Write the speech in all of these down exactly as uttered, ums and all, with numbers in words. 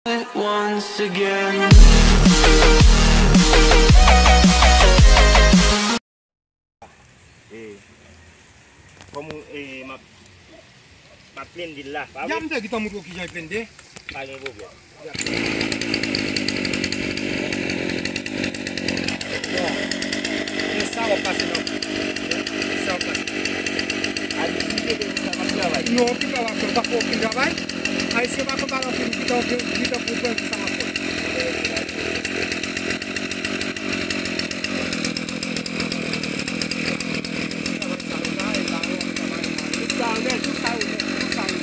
Once again. E, kòm ou, e, m ap, m ap plende l la, pa vre? Ya, m te gentan montre w kijan l plende. Pa gen pwoblèm. Bon, men sa w ap pase nan, men sa w ap pase. Ayisyen ki rete konsa p ap travay. Non, ki travay, pa fè okenn travay. Ayisyen pa konn pale anpil, ki tan, ki tan pou pran sa m ap fè. Sa yo, tout sa yo, tout sa yo.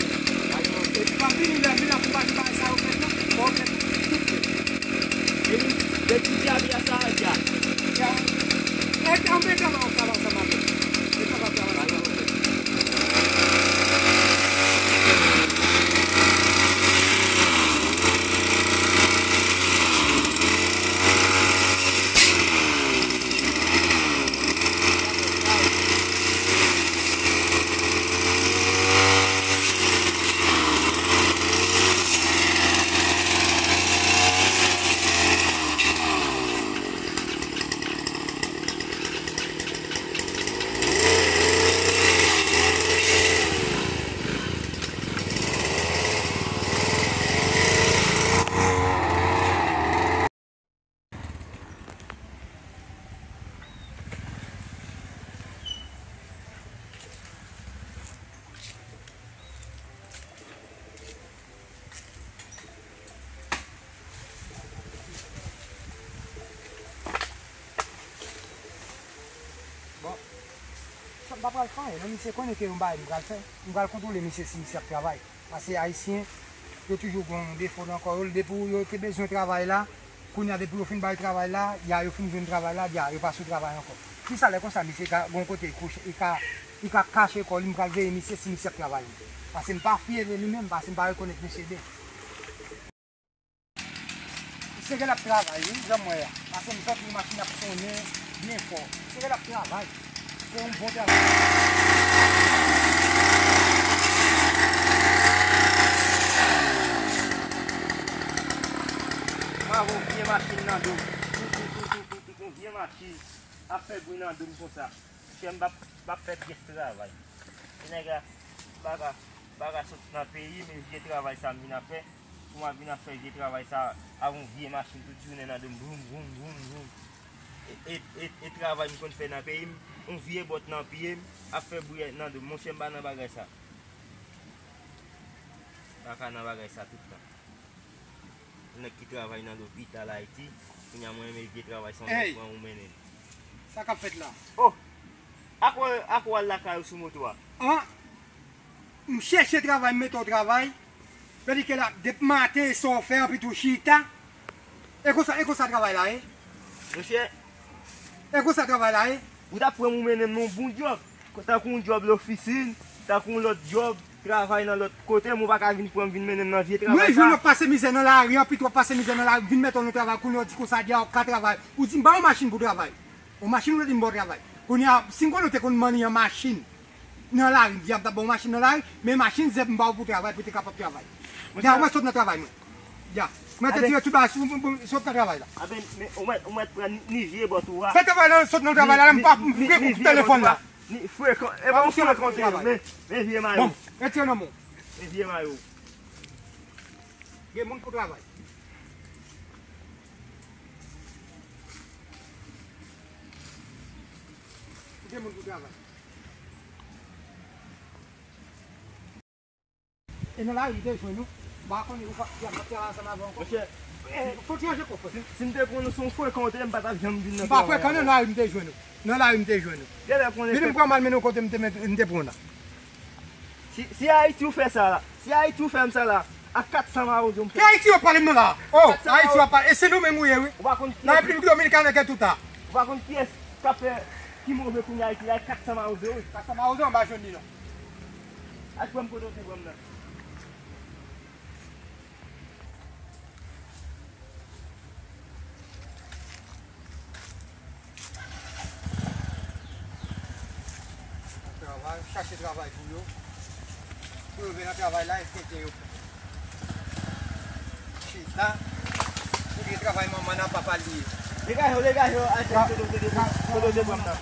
Epi pa vini lè vin la pou pase bagay sa yo fèt non. Fò w fè tout. Epi, depi dyabi a sa a dya. Dya. E, anben travay, travay ansanm avè l. E travay, travay ansanm avè l. Bon, sa m pa pral fè anyen non, misye konnen ke yon bagay m pral fè. M pral kontwole misye si misye ap travay. Paske Ayisyen, yo toujou gen yon defo nan kò yo. Depi yo te bezwen travay la, kounye a, depi yo fin bay travay la, ya yo fin jwenn travay la, ya yo pa sou travay ankò. Kisa lè konsa, misye ka, gen yon kote li kouche, li ka, li ka kache kò li, m pral veye misye si misye ap travay. Paske m pa fye de li menm, paske m pa rekonèt misye byen. Misye gen l ap travay, wi, jan m wè a. Paske m santi machin ap sonnen byen fò. Misye gen l ap travay. Se yon bon travay. M ap yon vye machin nan do m. Yon vye machin ap fè bri nan do m konsa. Monchè, m p ap, p ap fè pyès travay. Ti nèg la, m pa ka, m pa ka sot nan peyi m, e vye travay sa m vin ap fè. Pou m ap vin ap fè vye travay sa, ak yon vye machin tout jounen nan do m, vroum, vroum, vroum, vroum. E, e, e, e travay m konn fè nan peyi m, yon vye bòt nan pye m, ap fè bri nan do m. Monchè, m pa nan bagay sa. M pa ka nan bagay sa tout tan. Nèg ki travay nan lopital Ayiti, kounye a mwen menm vye travay sa yon nèg pran ou mennen l. Sa k ap fèt la? Oh! Ak ou, ak ou al lakay ou sou moto a? An! M chèche travay, m mete w travay. Vèdike la, depi maten, e sa w fè, anpi tou chita. E konsa, e konsa travay la ye? Monchè. E konsa travay la ye? Ou t ap pran m ou mennen m nan yon bon djòb. Tankou yon djòb lofisin, tankou yon lòt djòb, travay nan lòt kote, men ou pa ka vin pran m vin mennen m nan vye travay sa. Mwen jwenn w ap pase mizè nan lari, anpi tou w ap pase mizè nan lari, vin mete w nan travay, kounye a w di konsa, di a w ka travay. Ou di m ba w machin pou travay. Yon machin ou te di m ba w travay. Kounye a, si m konnen w te konn manniyen machin nan lari, m di a m t ap ba w machin nan lari, men machin zèb m ba w pou travay, pou w te kapab travay. Di a mwen sot nan travay mwen. Di a. Mwen te tire tout bagay sou, sou, sou, sot nan travay la. Aben, men ou mèt, ou mèt pran ni, ni vye bòt ou a. Fè travay la, sot nan travay la, m pa, m fè koup telefòn la. Ni frekan, e pa yon frekan te ye, men, men vye mayo. Bon, retire nan men w. Men vye mayo. Gen moun pou travay. Gen moun pou travay. E nan lari m te jwenn ou. M pa konnen ou pa, y ap travay ansanm avè w ankò. Monchè, fò w chanje kò, frè. Si, si m te konn ou se yon frekan w te ye, m pa t ap janm vin nan travay avè w. M pa frekan, nan lari m te jwenn ou. Nan lari m te jwenn ou. Genlè konnen. Vini m pran m al mennen w kote m te met, m te pran w la. Si, si Ayiti ou fè sa la, si Ayiti ou fè m sa la, ak kat san mawozo m fè. Ki Ayiti w ap pale m nan la? Oh, Ayiti w ap pale. E Sendomeng ou ye, wi. Ou pa konn ki. Nan Repiblik Dominikane ke touta. Ou pa konn kiyès k ap fè ki move kounye a Ayiti la, e kat san mawozo, wi. Kat san mawozo, m pa jwenn li non. Al pran m kote w te pran m nan. Travay, chache travay pou yo. Pou yo vin nan travay la, e kote yo fè. Shit. La, pou gen travay manman nan papa li ye. Degaje w, degaje w, al chèche kote w te, kote w te pran m nan.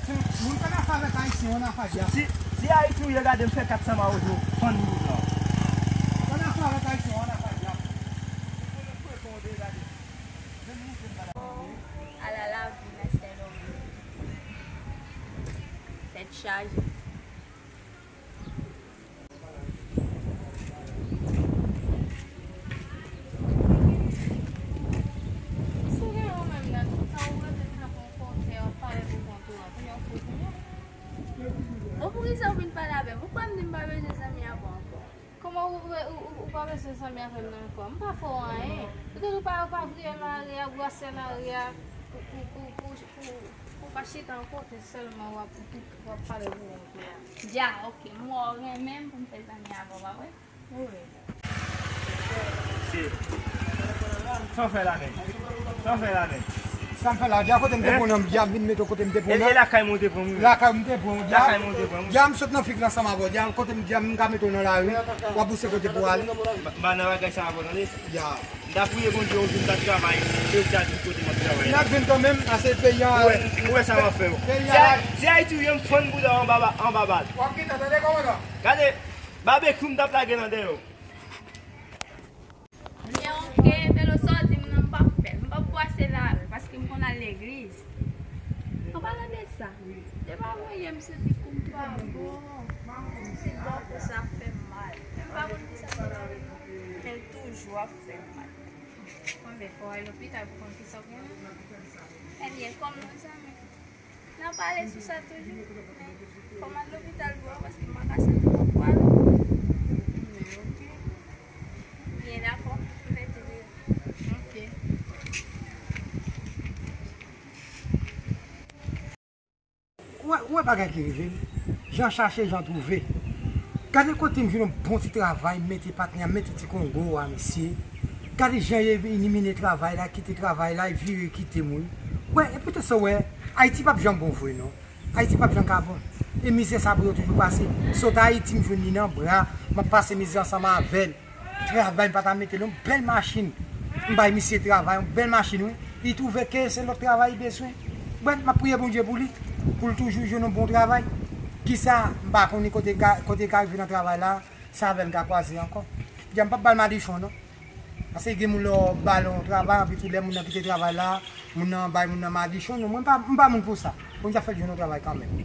Si moun pa nan afè avèk Ayisyen, w nan afè dyab. Si, si Ayiti w ye, gade m fè kat san mawozo fann moun nan. Ou pa nan afè avèk Ayisyen, w nan afè dyab. Ala lavi, mèsè lòm. Tèt chaje. Si gen yon menm nan tout tan ou rete tankou yon kòkè, w ap pale pou kont ou an, kounye a w fou kounye a. Bon, poukisa w vin pale avè m? Ou kwè m di m pa bezwen zanmi avè w ankò? Kòman ou, ou, ou, ou pa bezwen zanmi avè m nan ankò? M pa fè w anyen. Petèt ou pa, ou pa vire nan lari a, brase nan lari a, pou, pou, pou, pou, pou, pou pa chita yon kote sèlman w ap, w ap pale pou kont ou an. Dja, ok, m wè w renmen m pou m fè zanmi avè w, pa vre? Wi. Sa w fè la, nèg? Sa w fè la, nèg? Sa m fè la, dja kote m te pran nan dja m vin mete w kote m te pran nan. E lakay mwen te pran, wi. Lakay m te pran, dja. Lakay mwen te pran, wi. Dja m sot nan fik la ansanm avè w, dja kote m dja m ka mete w nan lari, w ap bouse kote pou w ale. M pa nan bagay sa avè w, tande? Dja. M ta priye Bondye yon jou m ta travay, se yo ki ta di m kote m ap travay la. N ap jwenn kanmenm, ase peyi a. Ou wè, ou wè sa w ap fè yo. Peyi a. Se Ayiti w ye, m fann bouda w anba, anba bal. W ap gentan tande kòmandan. Gade, babekyou m t ap lage nan dèyè w. Gen yon gen velo sòti m nan m p ap fè l. M p ap pase lari paske m konn al legliz. An palan de sa, depi avan yè m santi kou m pa bon. Se bò kou sa ap fè m mal. Men m pa konn kisa m te lave. Men l toujou ap fè m mal. Konbyen fwa w al lopital pou konn kisa w gen la? Ebyen, kòm nou zanmi. N a pale sou sa toujou, men fò m al lopital pou wè w, paske m pa ka santi kò m pral. Byen, dakò, m mete deyo. Ok. Ou wè, ou wè bagay ki rive m? Jan chache, jan twouve. Gade kote m jwenn yon bon ti travay, m mete patnè a, m mete ti kongo a, mesye. Gade jan y elimine travay la, kite travay la, y vire kite m, wi. Wè, e poutèt sa w wè, Ayiti p ap janm bon vre, non. Ayiti p ap janm ka bon. E mizè sa pou yo toujou pase. Sot Ayiti, m jwenn li nan bra, m ap pase mizè ansanm avè l. Travay, m pa ta mete l, yon bèl machin. M bay misye travay, yon bèl machin, wi. Li twouve ke se lòt travay li bezwen. Bon, m ap priye Bondye pou li, pou l toujou jwenn yon bon travay. Kisa, m pa konnen kote l ka, kote l ka rive nan travay la, se avè l m ka kwaze ankò. Dja m p ap ba l madichon, non. Paske gen moun lè w ba l yon travay, anpi tou lè moun nan kite travay la, moun nan bay moun nan madichon, non, mwen m pa, m pa moun pou sa. Bondye ap fè l jwenn yon travay kanmenm.